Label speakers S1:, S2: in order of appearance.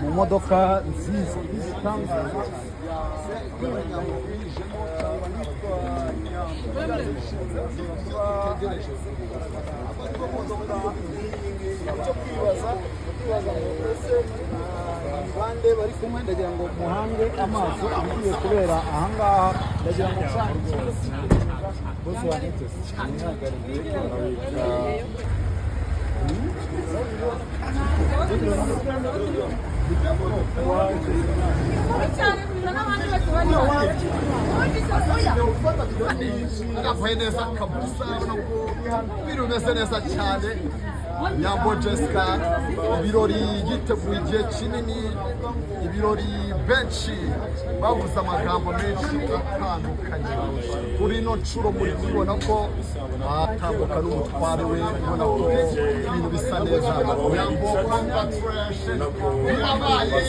S1: Mu modoka nziza y'igitangaza. Icyo kwibaza ngo ese ni bande bari kumwe? Ndagira ngo muhange amaso ibigiye kubera ahangaha. Ndagira ngo bose wanyiteze.
S2: Yambaye neza kabisa, urabona ko ibintu bimeze neza cyane. Nyambo Jessica, ibirori yiteguye igihe kinini, ibirori benshi bavuze amagambo menshi atandukanye. Kuri ino nshuro muri kubibona ko atambuka n'umutware we, ubona ko ibintu bisa neza. Nyambo, congratulations, birabaye.